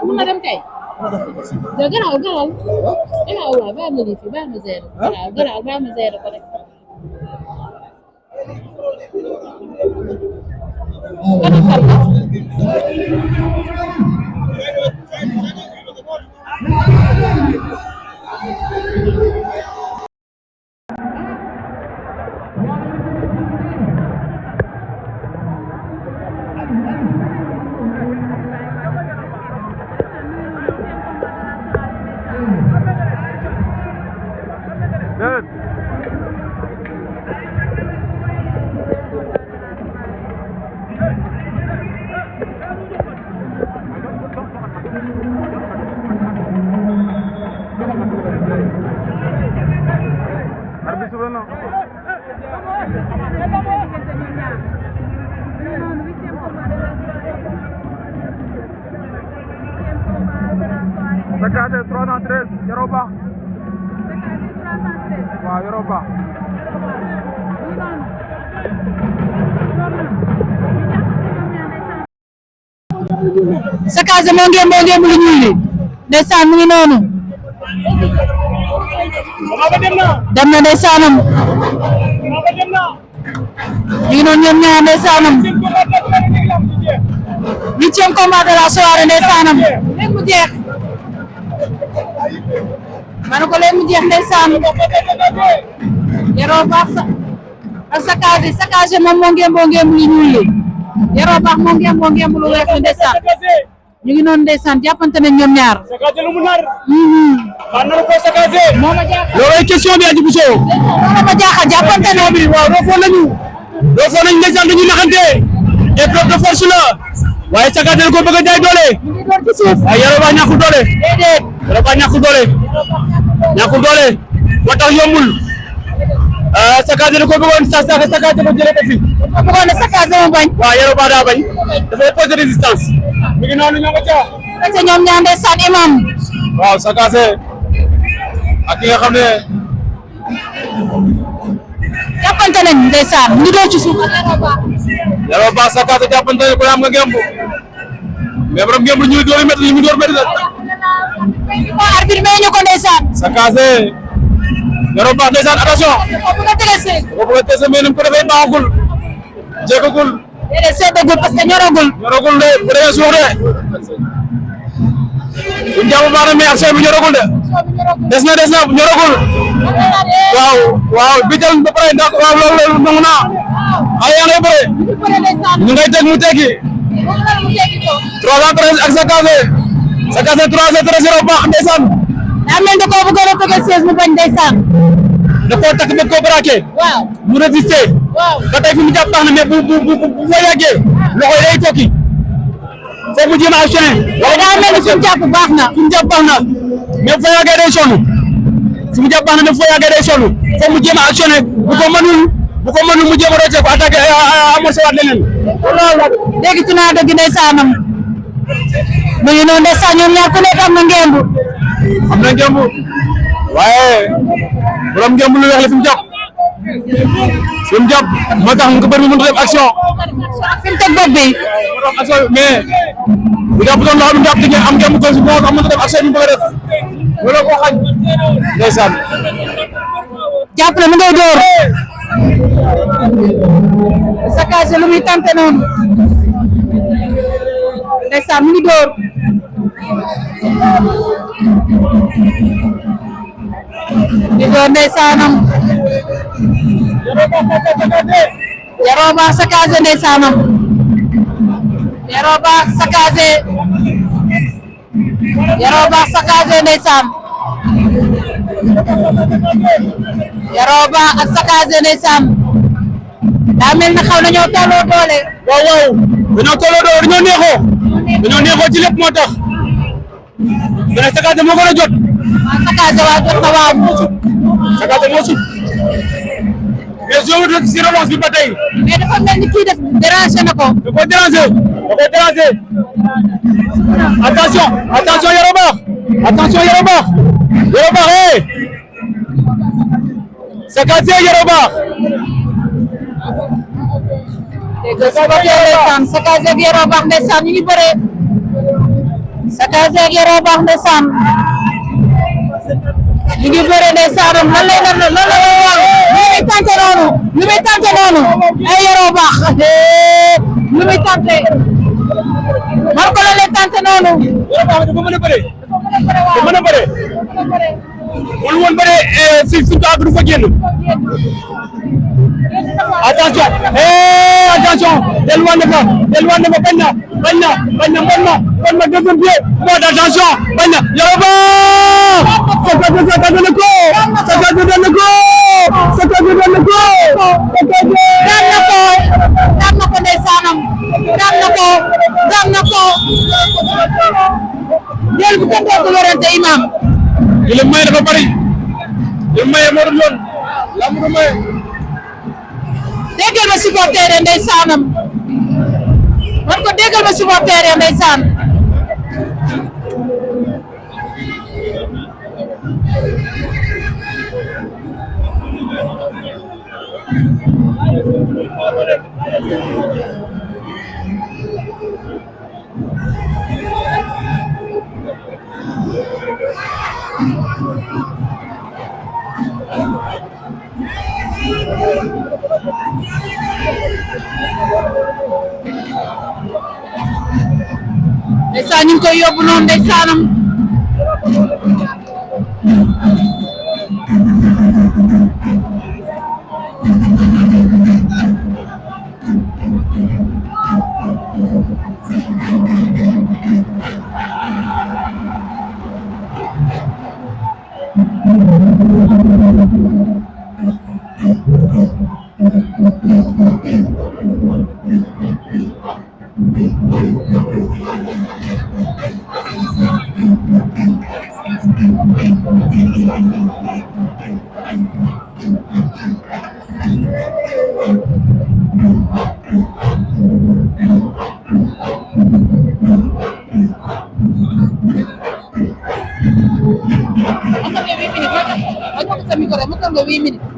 Mën na dem kay. Garaaw garaaw. Garaaw waaw baax na lii fii baax na zéro. Garaaw baax na zéro ko rek. Sakate 313 Yoruba. Waaw Yoruba. Sakase moo ngi lu ñuul li ndeysaan mu ngi noonu dem na ndeysaanam ñu ngi noonu ñoom ñaar ndeysaanam 8e combat de la soirée ndeysaanam léegi mu jeex man ko léegi mu jeex ndeysaan Yoro Baax ak Sakase moom moo ngi lu ñuul li Yoro Baax moo ngi lu weex li ndeysaan ñu ngi noonu ndeysaan jàppante nañ ñoom ñaar Sakate lu mu nar man na ko Sakate moo ma jaaxal loolu question bi aji bu so moo ma jaaxal jàppante nañ bi waaw doo nañu ndeysaan dañuy naxante épreuve de force la waaye Sakate ko bëgg a jaay doole ñu ngi door ci suuf ay Yoro Baax ñàkkul doole déedéet Yoro Baax ñàkkul doole moo tax yombul Sakate ko bëggoon Sakate ko jëlee ko fi ko bëggoon ne Sakase mu bañ waaw Yoro Baax daa bañ dafay poser résistance mi ngi noonu ñoo nga ca ñoom ñaar ndeysaan imam waaw Sakase ak ki nga xam ne jàppante nañ ndeysaan ñu ngi door ci suuf Yoro Baax Sakase jàppante ne ko am nga ngemb mais borom ngemb ñu door métti li mu door métti ko arbitre may ñu ko ndeysaan Sakase Yoro Baax ndeysaan attention ko bëgg a tege ko bëgg a tese mais ni mu ko defee baaxagul jéggagul déedéet seddagul parce que ñoragul de bu dee suux de suñu jàmm baax na mais action bi ñoragul de des na ñoragul waaw bital ba pare ndax waaw loolu nangu naa xale yaa ngay bëre ñu ngay teg mu tekki 313 ak Sakase 313 Yoro Baax ndeysaan daa mel ni koo bëggoon a tege 16 mu bañ ndeysaan da koo takk ba koo braqué waaw mu résister ba tey fi mu jàpp baax na mais bu fa yàggee loxo yi day tokki foofu mu jéem a actionné waaye daa mel ni fi mu jàpp baax na mais bu fa yàggee day sonn fi mu jàpp baax na mais bu fa yàggee day sonn foofu mu jéem a actionné bu ko mënul mu jéem a rocceeku attaqué amorcé waat leneen loolu léegi tunaa dëgg ndeysaanam mu ngi noonu ndeysaan ñoom ñaar ku nekk am na ngemb waaye borom ngemb lu weex la fi mu jàpp moo tax nga bëri mu def action fi mu teg bopp bi action mais bu jàpp doon loxo bi mu jàpp di am ngemb ko si moo tax mën a def action bi mu bëgg a def loolu ko xañ ndeysaan jàpp na mu ngay door Sakase lu muy tante noonu ndeysaan mu ngi door di door ndeysaanam Yoro Baax Sakase ndeysaanam Yoro Baax Sakase ndeysaan Yoro Baax ak Sakase ndeysaan daa mel ni xaw nañoo tolloo doole waaw dañoo tolloo doole dañoo neexoo ci lépp moo tax mais Sakase moo gën a jot Sakase waa jot na waaw Sakase moo sut mais je si relance bi ba tey mais dafa mel ni kii def déranger na ko da koy déranger attention Yoro Baax Sakase Yoro Baax dégg nga suba teel ndeysaan Sakaze ak Yoro Baax ndeysaan ñu ngi bëree Sakaze ak Yoro Baax ndeysaan ñu ngi bëree ndeysaanam lan lay wax lu muy tànte noonu ay Yoro Baax lu muy tànte Marco lan lay tànte noonu Yoro Baax dafa mën a bëree dafa mën a bëree wala woon bëree fi ñu ko àgg du fa génn attention attention delluwaat na fa bañ na deuxième pied mode attention bañ na Yoro Baax Sakaze daan na ko ndeysaanam daan na ko jël bu kenn dootu werante imam li may dafa bari li may moo doon yoon la mu may déggal ma supporter yi ndeysaanam man ko déggal ma supporter yi ndeysaan ndeysaan ñu ngi koy yóbbu noonu ndeysaanam ma ko 8 minutes